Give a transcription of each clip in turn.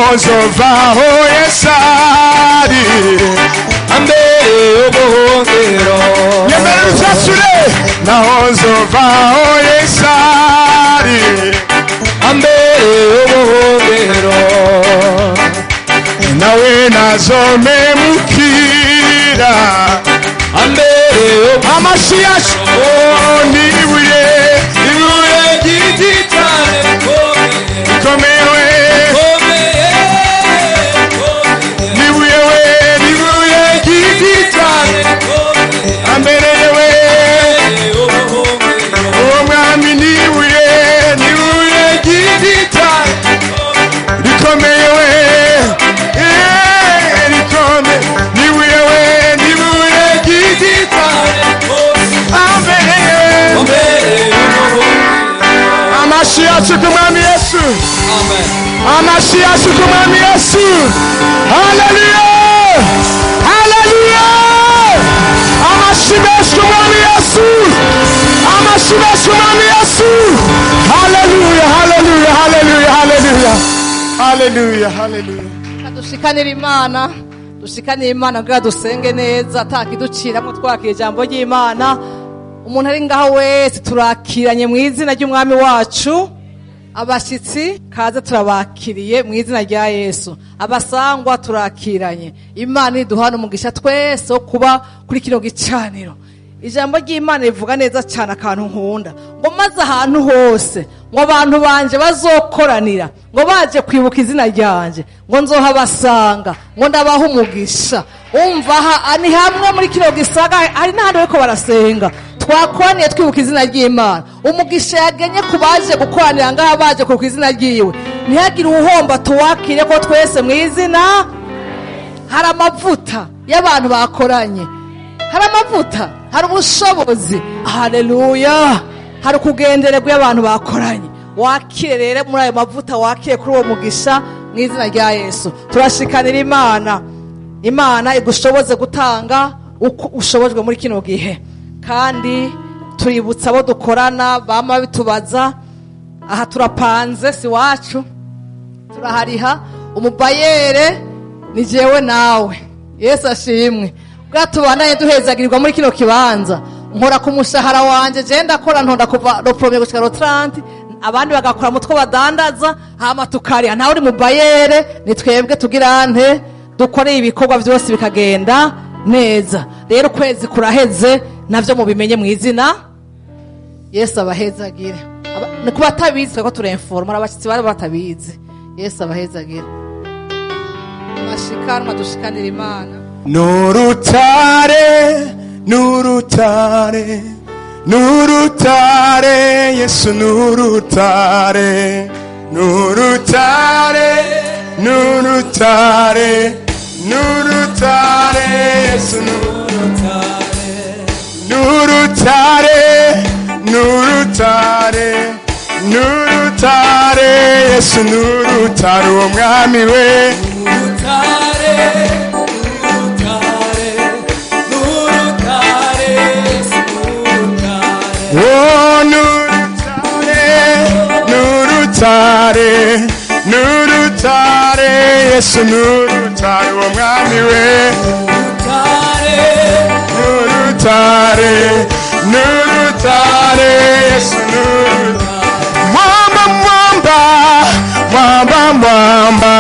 Naho nzovaho Yesu ari. Ambere ubuhungiro. Nyemera uvyasure. Naho nzovaho Yesu ari. Ambere ubuhungiro. Nawe nazomemukira. Ambere. Amashi yacu. Oh, nibuye. Ibuye ry'igitare rikomeye. Rikomewe. Rikomeye, rikomeye. Nibuye we, nibuye ry'igitare. Rikomeye. Ambereye we. Ubuhungiro. Uwo mwami nibuye, nibuye ry'igitare rikomeye we. Eh, rikomeye, nibuye we, nibuye ry'igitare ambereye. Ambere ubuhungiro. Amashi yacu ku mwami Yesu. Amen. Amashi yacu ku mwami Yesu. Haleluya, haleluya! Amashi menshi ku mwami Yesu, amashi menshi ku mwami Yesu. Haleluya, haleluya, haleluya, haleluya, haleluya, haleluya! Dushikanire Imana, dushikanire Imana kugira dusenge neza atakiduciramo, twakira ijambo ry'Imana. Umuntu ari ngaho wese turakiranye mu izina ry'umwami wacu. Abashyitsi kaze, turabakiriye mu izina rya Yesu. Abasangwa turakiranye. Imana iduhana umugisha twese wo kuba kuri kino gicaniro. Ijambo ry'Imana rivuga neza cyane akantu nkunda, ngo maze ahantu hose ngo abantu banje bazokoranira ngo baje kwibuka izina ryanje, ngo nzohabasanga, ngo ndabaha umugisha. Umva, aha ni hamwe muri kino gisaga, hari n'ahandi bariko barasenga. Twakoraniye twibuka izina ry'Imana. Umugisha yagenye ku baje gukoranira ngaha, baje kwibuka izina ryiwe, ntihagire uwuhomba. Tuwakire ko twese mu izina. Hari amavuta y'abantu bakoranye, hari amavuta, hari ubushobozi. Haleluya! Hari ukugendererwa y'abantu bakoranye. Wakire rero muri ayo mavuta, wakire kuri uwo mugisha mu izina rya Yesu. Turashikanira Imana. Imana igushoboze gutanga uko ushobojwe muri kino gihe. Kandi tuributsa abo dukorana bama bitubaza, aha turapanze, si wacu, turahariha. Umubayere ni jewe nawe. Yesu ashimwe. Bwa tubandanye duhezagirirwa muri kino kibanza. Nkora ku mushahara wanje, je ndakora, ntonda kuva le premier gushika le 30, abandi bagakora mutwo badandaza, hama tukariha. Ntawe uri mu bayere, ni twebwe tugira nte dukoreye ibikorwa byose bikagenda neza. Rero ukwezi kuraheze, navyo mubimenye mu izina Yesu. Abahezagire. Ni ku batabizi ko turenforma, abashyitsi bari batabizi. Yesu abahezagire. Mashikanwa, dushikanira Imana. Nurutare, nurutare, nurutare, Yesu nurutare, nurutare, nurutare, nurutare, Yesu nurutare, nurutare, nurutare, Yesu nurutare, uwo mwami we. Nurutare, nurutare, nurutare, Yesu nurutare. Oh, nurutare, nurutare, nurutare, Yesu nurutare, uwo mwami we. Nurutare. Nurutare, nurutare, Yesu nurutare. Mwamba, mwamba, mwamba, mwamba,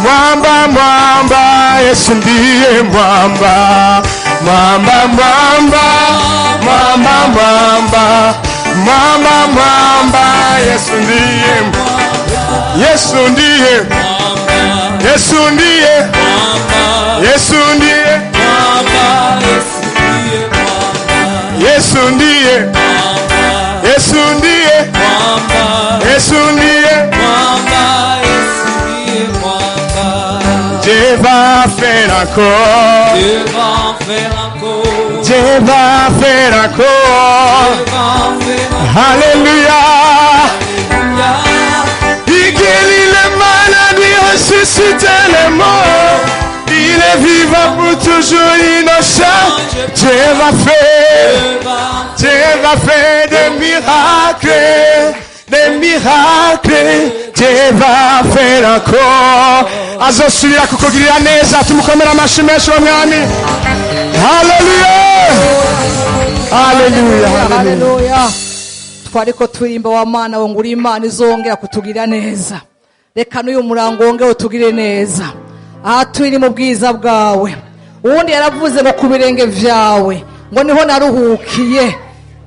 mwamba, mwamba, Yesu ndiye mwamba, mwamba, mwamba, mwamba, mwamba, mwamba, mwamba, Yesu ndiye, Yesu ndiye, Yesu ndiye, Yesu ndiye, Yesu ndiye, Yesu ndiye, Yesu ndiye. Dieu va faire encore. Dieu va faire encore. Dieu va faire encore. Dieu va faire encore. Alléluia. Alléluia. Il guérit les malades, il ressuscite les morts. Il est vivant pour toujours, il ne change. Dieu va faire, Dieu va Dieu va faire des miracles. Des miracles, Dieu va faire encore. Azosubira kukugirira neza. Tumukomera amashi menshi wa Mwami. Haleluya, haleluya, haleluya. Haleluya. Twariko turimba wa Mana ngo uri Imana izongera kutugirira neza. Reka n'uyu murango wongere utugire neza aha turi mu bwiza bwawe. Uwundi yaravuze ngo ku birenge vyawe ngo niho naruhukiye.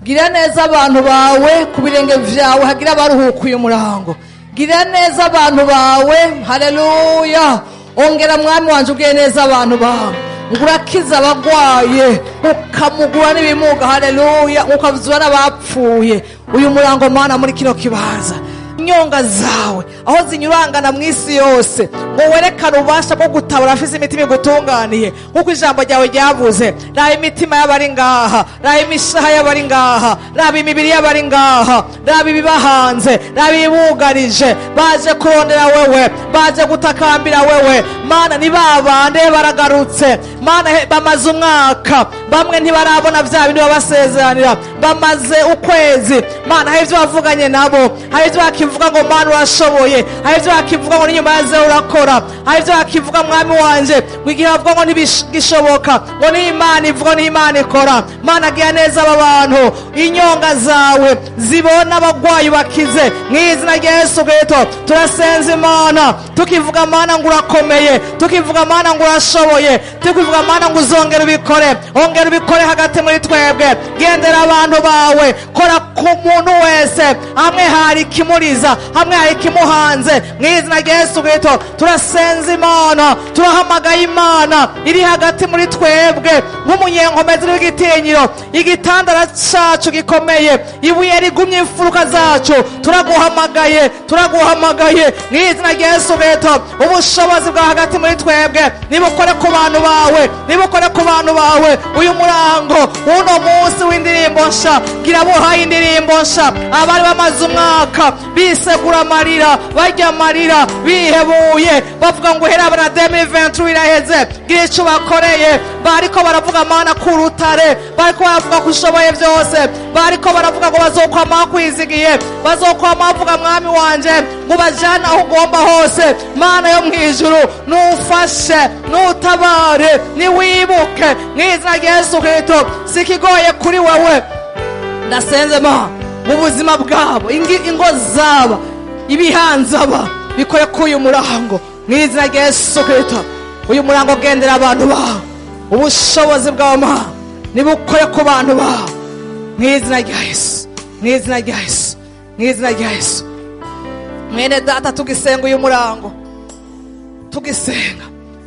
Gira neza abantu bawe, ku birenge vyawe hagira abaruhukuye umurango. Gira neza abantu bawe. Haleluya. Ongera, Mwami wanje, ubwiye neza abantu bawe ngo urakiza abagwaye, ukamugura n'ibimuga. Haleluya. Ukazura n'abapfuye. Uyu murango, Mana, muri kino kibanza, inyonga zawe aho zinyurangana mu isi yose, ngo werekane ububasha bwo gutabara afise imitima igutunganiye, nk'uko ijambo ryawe ryavuze. Raba imitima y'abari ngaha, raba imishaha y'abari ngaha, raba imibiri y'abari ngaha, raba ibibahanze, raba ibibugarije. Baje kurondera wewe, baje gutakambira wewe, Mana. Ni babande baragarutse, Mana. Bamaze umwaka, bamwe ntibarabona vya bindi babasezeranira. Bamaze ukwezi, Mana. Hari ibyo bavuganye nabo, hari ibyo bakivuga ngo Mana urashoboye, hari ibyo bakivuga ngo n'inyuma ya zeru urakora, hari ibyo bakivuga, Mwami wanje, ngo igihe bavuga ngo ntibigishoboka, ngo n'Imana ivuga, n'Imana ikora. Mana, gira neza aba bantu. Inyonga zawe zibona abagwayi bakize mu izina rya Yesu Kristo. Turasenza Imana, tukivuga, Mana, ngo urakomeye, tukivuga, Mana, ngo urashoboye, tukivuga, Mana, ngo uzongera ubikore. Ongera ubikore hagati muri twebwe. Gendera abantu bawe, kora ku muntu wese hamwe hari ikimuriza, hamwe hari ikimuhanze, mu izina rya Yesu Kristo. Turasenza Imana, turahamagaye Imana iri hagati muri twebwe nk'umunyenkomezi w'igitinyiro, igitandara cacu gikomeye, ibuye rigumye imfuruka zacu. Turaguhamagaye, turaguhamagaye mu izina rya Yesu Kristo. Ubushobozi bwa hagati muri twebwe nibukore ku bantu bawe, nibukore ku bantu bawe. Uyu murango, uno munsi w'indirimbo nsha, gira buhaye indirimbo nsha abari bamaze umwaka bisegura amarira, barya amarira, bihebuye, bavuga ngo uhera na 2023 iraheze. Gira ico bakoreye. Bariko baravuga, Mana, ku rutare, bariko baravuga ko ushoboye byose, bariko baravuga ngo bazokwama bakwizigiye, bazokwama bavuga, Mwami wanje, ngo ubajane aho ugomba hose. Mana yo mw'ijuru, nufashe, nutabare, niwibuke mu izina rya Yesu Kristo. Si ikigoye kuri wewe. Ndasenze ma mu buzima bwabo, ingo zabo, ibihanzaba bikore kuri uyu murango mu izina rya Yesu Kristo. Uyu murango, gendera abantu bawe. Ubushobozi bwawe, ma, nibukore ku bantu bawe mu izina rya Yesu, mu izina rya Yesu, mu izina rya Yesu. Mwene data, tugisenga uyu murango, tugisenga,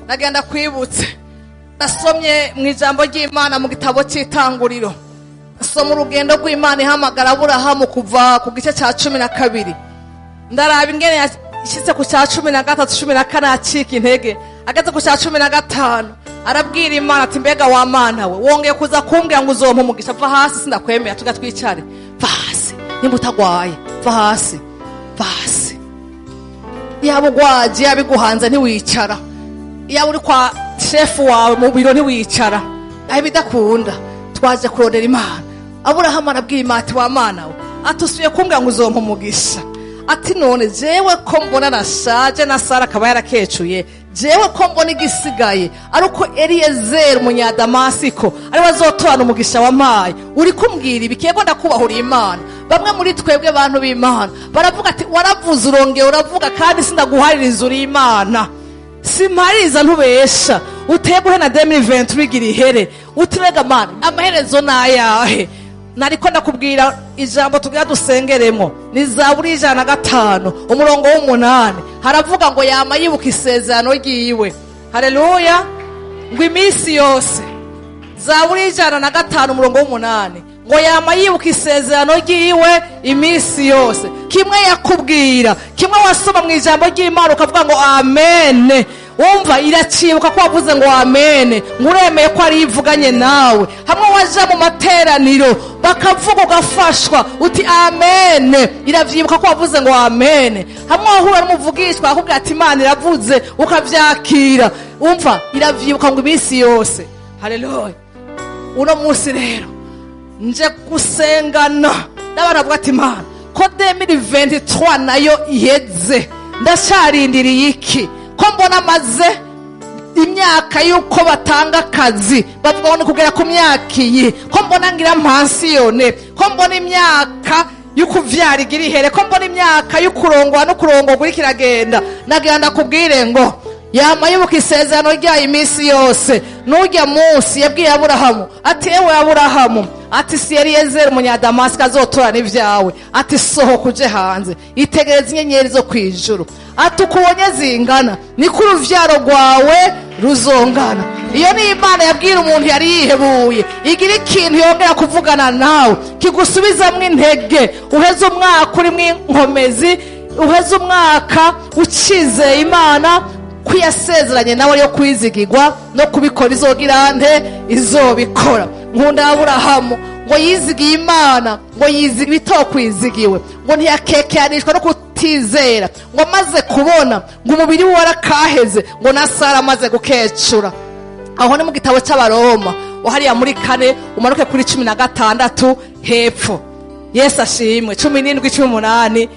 nagenda kwibutse. Nasomye mu ijambo ry'Imana mu gitabo cy'Itanguriro, soma urugendo rw'Imana ihamagara Aburahamu kuva ku gice cya 12. Ndaraba ingene yashyitse ku cya 13, 14, acika intege. Ageze ku cya 15, arabwira Imana ati: "Mbega wa Mana we, wongeye kuza kumbwira ngo uzompa umugisha? Va hasi, sindakwemera. Tujya twicare. Va hasi nimba utagwaye, va hasi, va hasi." Yaba ugwaje, yaba iguhanze, ntiwicara. Yaba uri kwa shefu wawe mu biro, ntiwicara. Aho ibidakunda, twaje kurondera Imana. Aburahamu arabwira Imana ati: "Wa Mana we," ati, "usubiye kumbwira ngo uzompa umugisha," ati, "none jewe ko mbona nashaje, na Sara akaba yarakecuye, jewe ko mbona igisigaye ari uko Eliyezeri umunyadamasiko ariwe azotorana umugisha wampaye, uri kumbwira ibi? Kego, ndakubahuriye Imana." Bamwe muri twebwe bantu b'Imana baravuga ati: "Waravuze, urongera uravuga, kandi sindaguhaririza, uri Imana, simpaririza, ntubesha." Uteye na 2023 igira ihere, utirega: "Mana, amaherezo ni ayahe?" Nariko ndakubwira ijambo tugira dusengeremo ni Zaburi 105, umurongo w'8. Haravuga ngo yama yibuka isezerano ryiwe, haleluya, ngo iminsi yose. Zaburi 105, umurongo w'8, ngo yama yibuka isezerano ryiwe iminsi yose. Kimwe yakubwira, kimwe wasoma mu ijambo ry'Imana ukavuga ngo amen, wumva iracibuka ko wavuze ngo amen, ngo uremeye ko ari ivuganye nawe. Hamwe waja mu materaniro bakavuga ugafashwa, uti amen, iravyibuka ko wavuze ngo amen. Hamwe wahura n'umuvugishwa akubwira ati: "Imana iravuze," ukavyakira, umva iravyibuka ngo iminsi yose. Haleluya. Uno munsi rero nje gusengana n'abantu bavuga ati: "Imana, Ko 2023 nayo iheze, ndacarindiriye iki? Ko mbona amaze imyaka y'uko batanga akazi, bavuga ngo ni kugera ku myaka iyi. Ko mbona ngira pension, ko mbona imyaka y'ukuvyara igira ihere, ko mbona imyaka y'ukurongora no kurongorwa iriko iragenda, nagira ndakubwire ngo yama yibuka isezerano ryayo iminsi yose. N'urya munsi yabwiye Aburahamu ati: "Ewe Aburahamu," ati, "si Eliyezeri umunyadamasiko azotorana ibyawe." Ati: "Sohoka uje hanze, itegereze inyenyeri zo ku ijuru," ati, "uko ubonye zingana niko uruvyaro rwawe ruzongana." Iyo ni Imana yabwira umuntu yari yihebuye, igira ikintu yongera kuvugana nawe kigusubizamwo intege, uheze umwaka urimo inkomezi, uheze umwaka ucizeye Imana ko yasezeranye nawe yo kwizigirwa no kubikora izogira nte? Izobikora. Nkunda Aburahamu, ngo yizigiye Imana, ngo yizigiye ibitokwizigiwe, ngo ntiyakekeranishwa no kutizera, ngo amaze kubona ngo umubiri we warakaheze, ngo na Sara amaze gukecura. Aho ni mu gitabo cy'Abaroma, hariya muri 4, umanuke kuri 16 hepfo. Yesu ashimwe. 17, 18.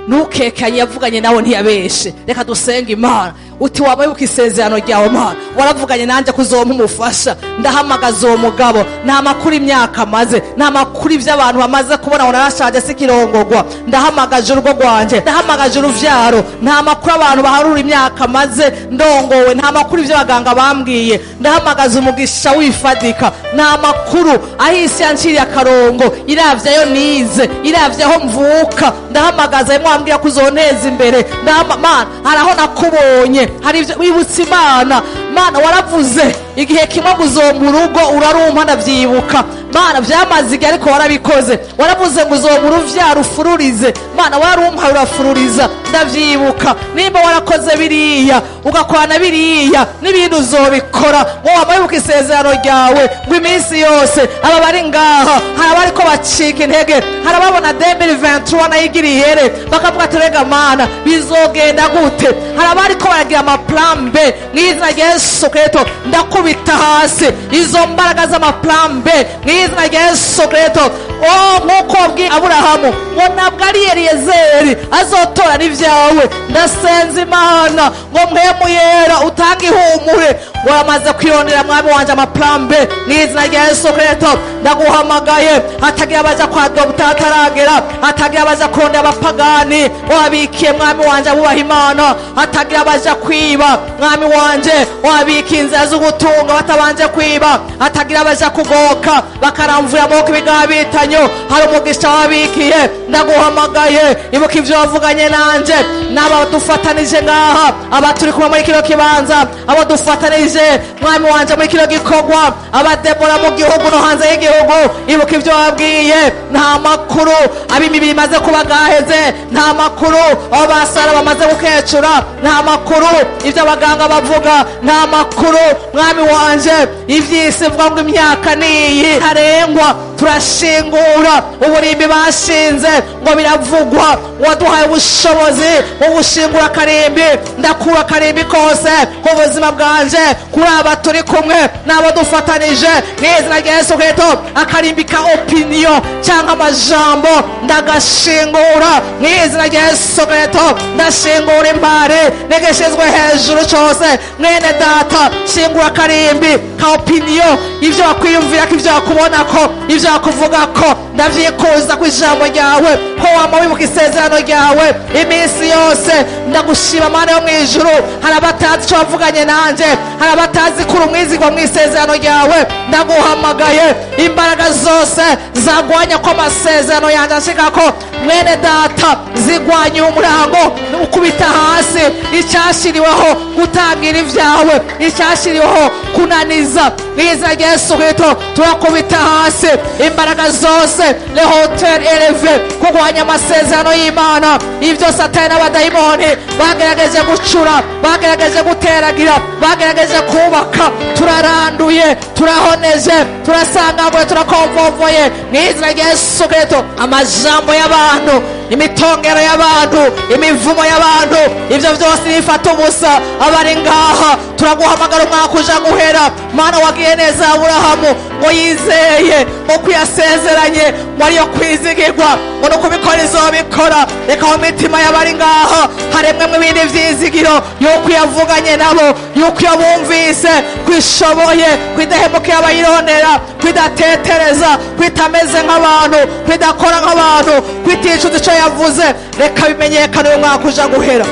Ntukekanye, yavuganye nawe ntiyabeshe. Reka dusenge Imana. Uti: "Waba wibuka isezerano ryawe, Mana, waravuganye nanjye kuzompa umufasha. Ndahamagaza uwo mugabo, nta makuru imyaka amaze, nta makuru ibyo abantu bamaze kubona ngo narashaje sikirongogwa. Ndahamagaje urugo rwanjye, ndahamagaje uruvyaro, nta makuru abantu baharura imyaka amaze ndongowe, nta makuru ibyo abaganga bambwiye. Ndahamagaza umugisha wifadika, nta makuru aho isi yanciriye akarongo, iravye ayo nize, iravye aho mvuka. Ndahamagaza imwe wambwira ko uzonteza imbere. Mana, hari aho nakubonye, hari ibyo wibutse Imana. Mana, waravuze igihe kimwe ngo uzompa urugo, urarumpa, ndavyibuka. Mana, vyamaze igihe ariko warabikoze. Waravuze ngo uzompa uruvyaro ufururize. Mana, wararumpaye urafururiza, ndavyibuka. Nimba warakoze biriya, ugakorana biriya, n'ibindi uzobikora." Ngo wama wibuka isezerano ryawe ngo iminsi yose. Aba bari ngaha, hari abariko bacika intege, hari ababona 2023 nayo igira ihere, bakavuga ati: "Rega Mana, bizogenda gute?" Hari abariko baragira amaplan B. Mu izina rya Yesu Kristo, ndakubita hasi izo mbaraga z'amaplan B mu izina rya Yesu Kristo. Oh, nk'uko wabwiye Aburahamu ngo ntabwo ari Eliyezeri azotora n'ibyawe, ndasenza Imana ngo Mpwemu Yera utange ihumure. Waramaze kwirondera, mwami wanje, amaplan B. Mu izina rya Yesu Kristo, ndaguhamagaye, hatagira abaja kwa dogita hataragera, hatagira abaja kurondera abapagani. Wabikiye, mwami wanje, abubaha Imana. Hatagira abaja kwiba, mwami wanje, wabikiye inzira zo gutunga batabanje kwiba. Hatagira abaja kugoka bakaramvura amaboko ibigaha bitanyo, hari umugisha wabikiye. Ndaguhamagaye, ibuka ibyo wavuganye nanje n'aba dufatanije ngaha, aba turi kumwe muri kino kibanza, abo dufatanije, mwami wanje, muri kino gikorwa, abadebora mu gihugu no hanze y'igihugu. Ibuka ibyo wabwiye. Nta makuru ab'imibiri imaze kuba gaheze, nta makuru abo basara bamaze gukecura, nta makuru ibyo abaganga bavuga, nta makuru, mwami wanje, iby'isi ivuga ngo imyaka niyi ntarengwa. Turashingura uburimbi bashinze ngo biravugwa. Waduhaye ubushobozi bwo gushingura akarimbi. Ndakura akarimbi kose ku buzima bwanje, kuri aba turi kumwe n'abo dufatanije, mu izina rya Yesu Kristo. Akarimbi ka opinion cyangwa amajambo, ndagashingura mu izina rya Yesu Kristo. Ndashingura imbare negeshezwe hejuru cyose. Mwene data, shingura akarimbi ka opinion, ibyo wakwiyumvira ko, ibyo wakubona ko, ibyo wakuvuga ko. Ndavyikuza ku ijambo ryawe, ko wama wibuka isezerano ryawe iminsi yose. Ndagushima, Mana yo mu ijuru. Hari abatazi icyo wavuganye nanje, hari abatazi ko uri umwizigwa mu isezerano ryawe. Ndaguhamagaye, imbaraga zose zagwanya ko amasezerano yanjye ashikako, mwene data, zigwanya umurango, ukubita hasi icyashyiriweho gutangira ibyawe, icyashyiriweho kunaniza. Mu izina rya Yesu Kristo, turakubita hasi imbaraga zose, les hauteurs élevées, kurwanya amasezerano y'Imana. Ibyo Satani n'abadayimoni bagerageje gucura, bagerageje guteragira, bagerageje kubaka, turaranduye, turahoneje, turasangaguye, turakomvovoye mu izina rya Yesu Kristo. Amajambo y'abantu Imitongero y'abantu, imivumo y'abantu, ibyo byose bifata ubusa. Abari ngaha turaguhamagara, umwaka uja guhera, Mana, wagiye neza Aburahamu ngo yizeye ngo kuyasezeranye ngo ariyo kwizigirwa, ngo no kubikora izobikora. Reka mu mitima y'abari ngaha haremwemo ibindi vyizigiro yuko yavuganye nabo, yuko iyo bumvise kwishoboye, kwidahemukiye abayirondera, kwidatetereza, kwitameze nk'abantu, kwidakora nk'abantu, kwiticuza ico yavuze. Reka bimenyekane uyu mwaka uja guhera.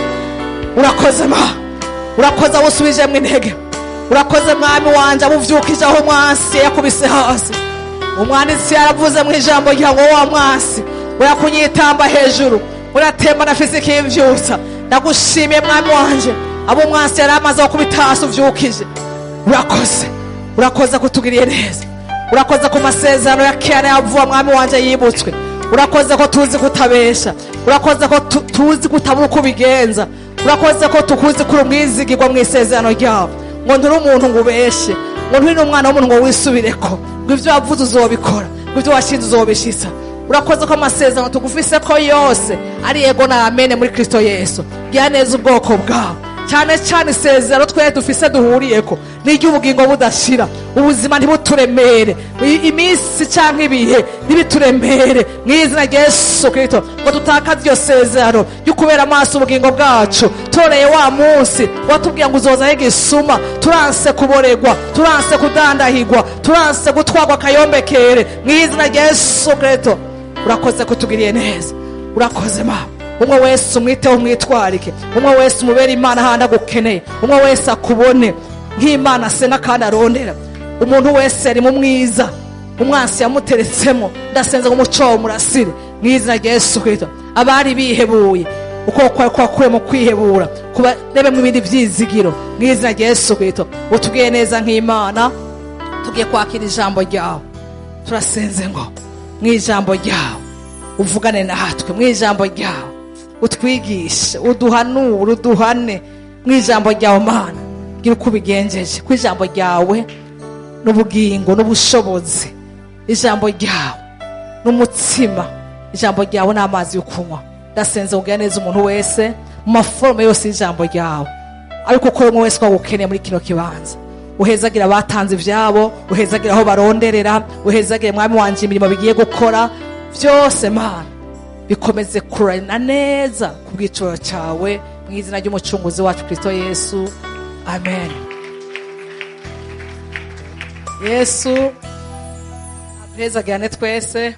Urakoze ma, urakoze abo usubijemwo intege. Urakoze Mwami wanje abo uvyukije aho umwansi yakubise hasi. Umwanditsi yaravuze mu ijambo ryawe ngo wa mwansi urakunyitamba hejuru, uratemba nafise ikimvyutsa. Ndagushimiye Mwami wanje abo umwansi yari amaze gukubita hasi uvyukije. Urakoze, urakoze kutugiriye neza. Urakoze ku masezerano ya kera yavuba, Mwami wanje, yibutswe. Urakoze ko tuzi kutabesha. Urakoze ko tuzi kutabura uko ubigenza. Urakoze ko tukuzi kuri umwizigirwa mu isezerano ryawe, ngo nturi umuntu ngo ubeshe, ngo nturi n'umwana w'umuntu ngo wisubireko, ngo ibyo wavuze uzobikora, ngo ibyo washinze uzobishitsa. Urakoze ko amasezerano tugufise ko yose ari yego na amene muri Kristo Yesu. Gira neza ubwoko bwawe, cyane cyane isezerano twe dufise duhuriyeko n'iry'ubugingo budashira. Ubuzima ntibuturemere, iminsi cyangwa ibihe ntibituremere, mu izina rya Yesu Kristo, ngo dutakaze iryo sezerano ryo kubera amaso ubugingo bwacu. Toreye wa munsi watubwiye ngo uzozaho igisuma, turanse kuboregwa, turanse kudandahigwa, turanse gutwarwa akayombekere, mu izina rya Yesu Kristo. Urakoze kutugiriye neza. Urakoze mama. Umwe wese umwiteho, umwitwarike. Umwe wese umubere Imana ahandi agukeneye. Umwe wese akubone nk'Imana asenga kandi arondera. Umuntu wese ari mu mwiza umwansi yamuteretsemo, ndasenze ngo umuco wawe murasire, mu izina rya Yesu Kristo. Abari bihebuye, uko kwawe kwakuye mu kwihebura kubarebemo ibindi byizigiro, mu izina rya Yesu Kristo. Utubwiye neza nk'Imana, tugiye kwakira ijambo ryawe. Turasenze ngo mu ijambo ryawe uvugane natwe, mu ijambo ryawe utwigishe, uduhanure, uduhane mu ijambo ryawe. Mana, gira uko ubigenjeje ku ijambo ryawe n'ubugingo n'ubushobozi. Ijambo ryawe n'umutsima, ijambo ryawe n'amazi yo kunywa. Ndasenze kugira neza umuntu wese mu maforome yose y'ijambo ryawe, ariko uko umwe wese wagukeneye muri kino kibanza. Uhezagira abatanze ivyabo, uhezagira aho baronderera, uhezagira Mwami wanje imirimo bigiye gukora byose. Mana, bikomeze kurana neza ku bw'icoro cyawe, mu izina ry'Umucunguzi wacu Kristo Yesu, amen. Yesu aduhezagirane twese.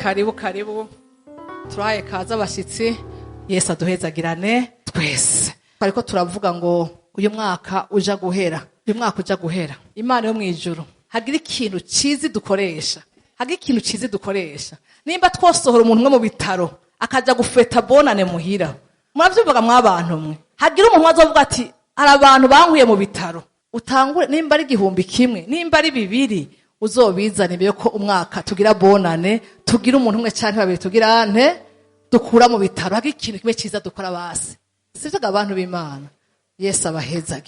Karibu, karibu, turahaye kaza abashyitsi. Yesu aduhezagirane twese. Ariko turavuga ngo uyu mwaka uja guhera, uyu mwaka uja guhera, Imana yo mu ijuru hagira ikintu cyiza dukoresha, hagira ikintu cyiza dukoresha. Nimba twosohora umuntu umwe mu bitaro akaja gufeta bonane muhira, muravyumvaga mwabantu mwe, hagira umuntu azovuga ati hari abantu bankuye mu bitaro. Utangure, nimba ari 1000, nimba ari 2, uzobizane mbere ko umwaka tugira bonane, tugira umuntu umwe canke babiri tugira ante dukura mu bitaro. Hagira ikintu kimwe cyiza dukora basi, sivyo abantu b'Imana? Yesu abahezagire.